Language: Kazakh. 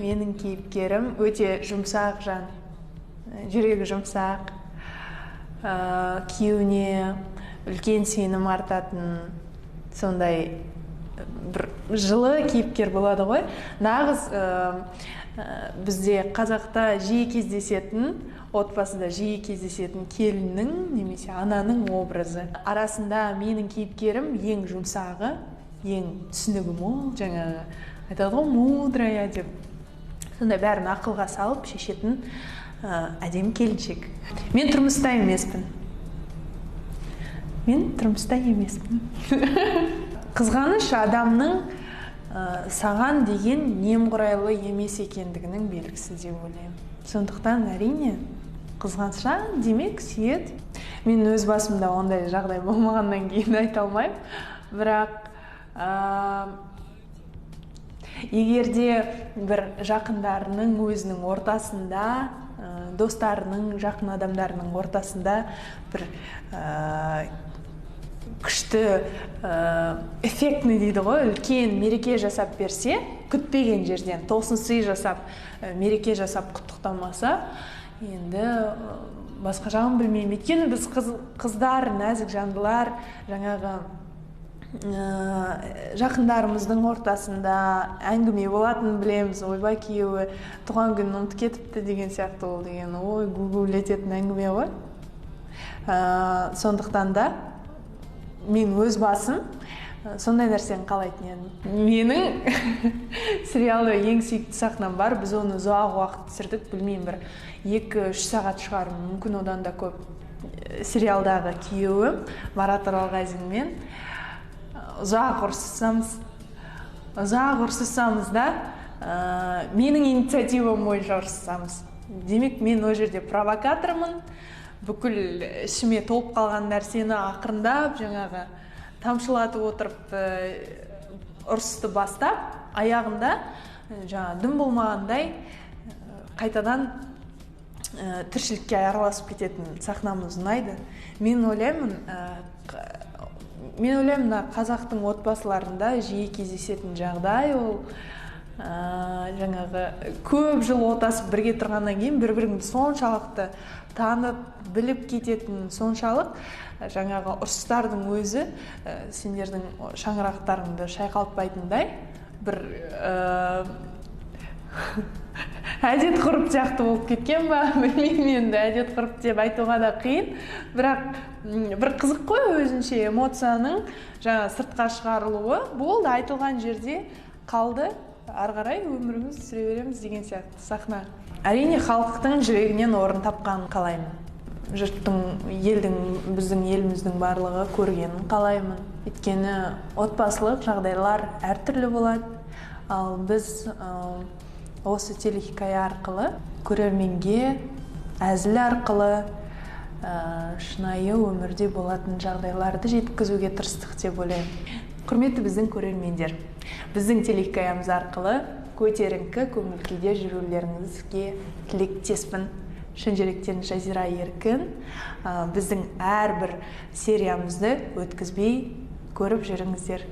Менің кейіпкерім өте жұмсақ жан, жүрегі жұмсақ, күйеуіне үлкен сенім артатын, сондай бір жылы кейіпкер болады ғой. Нағыз бізде қазақта жиі кездесетін, отбасыда жиі кездесетін келіннің немесе ананың образы. Арасында менің кейіпкерім ең жұмсағы, ең түсінігі мол, жаңағы айтады ғой мудрая деп. Сондай бәрін ақылға салып шешетін әдемі келіншек. Мен тұрмыста емеспін. Мен тұрмыста емеспін. Қызғаныш адамның саған деген немқұрайлы емес екендігінің белгісі деп ойлаймын. Сондықтан әрине қызғанша, демек сүйеді. Мен өз басымда ондай жағдай болмағаннан кейін айта алмаймын. Бірақ егер де бір жақындарының өзінің ортасында, достарының, жақын адамдарының ортасында бір күшті, эффектный дейді ғой, үлкен мереке жасап берсе, күтпеген жерден тосын сый жасап, мереке жасап құттықтамаса, енді басқа жағын білмеймін. Өйткені біз қыздар, нәзік жандылар, жаңағы жақындарымыздың ортасында әңгіме болатынын білеміз. Ойбай, күйеуі туған күнін ұмытып кетіпті деген сияқты, ол деген ой гу-гулететін әңгіме ғой. Сондықтан да мен өз басым сондай нәрсені қалайтын едім. Менің сериалда ең сүйікті сахнам бар. Біз оны ұзақ уақыт түсірдік, білмеймін, бір 2-3 сағат шығар, мүмкін одан да көп. Сериалдағы күйеуім Марат Оралғазинмен ұзақ ұрсысамыз. Ұзақ ұрсысамыз да, менің инициативам бойынша ұрсысамыз. Демек, мен ол жерде провокатормын. Бүкіл ішіме толып қалған нәрсені ақырындап, жаңағы тамшылатып отырып, ұрысты бастап, аяғында жаңа дым болмағандай қайтадан тіршілікке араласып кететін сахнамыз ұнайды. Мен ойлаймын, мына қазақтың отбасыларында жиі кездесетін жағдай ол, жаңағы көп жыл отасып бірге тұрғаннан кейін бір-біріңді соншалықты танып, біліп кететін, соншалық жаңағы ұрыстардың өзі сендердің шаңырақтарыңды шайқалтпайтындай бір әдет ғұрып сияқты болып кеткен ба, білмеймін енді, әдет ғұрып деп айтуға да қиын, бірақ бір қызық қой өзінше эмоцияның жаңа сыртқа шығарылуы. Болды, айтылған жерде қалды, ары қарай өмірімізді сүре береміз деген сияқты сахна. Әрине, халықтың жүрегінен орын тапқанын қалаймын. Жұрттың, елдің, біздің еліміздің барлығы көргенін қалаймын. Өйткені отбасылық жағдайлар әртүрлі болады. Ал біз осы телехикая арқылы көрерменге әзіл арқылы шынайы өмірде болатын жағдайларды жеткізуге тырыстық деп ойлаймын. Құрметті біздің көрермендер, біздің телехикаямыз арқылы көтеріңкі көңіл күйде жүрулеріңізге тілектеспін. Шын жүректен Жазира Еркін. Біздің әрбір сериямызды өткізбей көріп жүріңіздер.